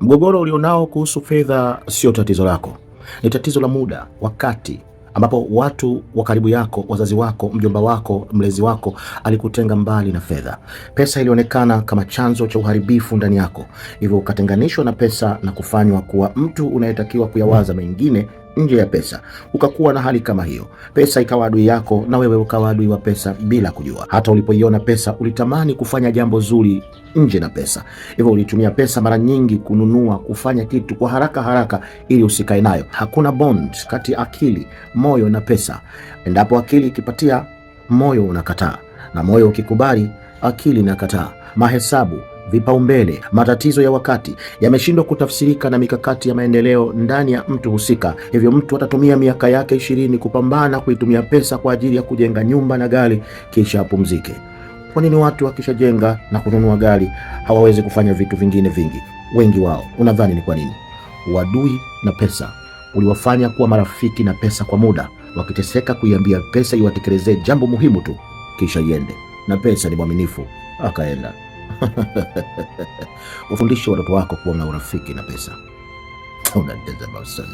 Mgogoro ulionao kuhusu fedha sio tatizo lako, ni tatizo la muda, wakati ambapo watu wa karibu yako, wazazi wako, mjomba wako, mlezi wako alikutenga mbali na fedha. Pesa ilionekana kama chanzo cha uharibifu ndani yako, hivyo ukatenganishwa na pesa na kufanywa kuwa mtu unayetakiwa kuyawaza mengine nje ya pesa. Ukakuwa na hali kama hiyo, pesa ikawa adui yako na wewe ukawa adui wa pesa bila kujua. Hata ulipoiona pesa ulitamani kufanya jambo zuri nje na pesa, hivyo ulitumia pesa mara nyingi kununua, kufanya kitu kwa haraka haraka ili usikae nayo. Hakuna bond kati ya akili, moyo na pesa. Endapo akili ikipatia, moyo unakataa, na moyo ukikubali, akili inakataa. Mahesabu, vipaumbele, matatizo ya wakati yameshindwa kutafsirika na mikakati ya maendeleo ndani ya mtu husika. Hivyo mtu atatumia miaka yake 20 kupambana kuitumia pesa kwa ajili ya kujenga nyumba na gari, kisha apumzike. Kwa nini watu wakishajenga na kununua gari hawawezi kufanya vitu vingine vingi? Wengi wao unadhani ni kwa nini? Uadui na pesa uliwafanya kuwa marafiki na pesa kwa muda, wakiteseka kuiambia pesa iwatekelezee jambo muhimu tu, kisha iende. Na pesa ni mwaminifu, akaenda. Wafundishe watoto wako kuwa na urafiki na pesa. Unatazama sana.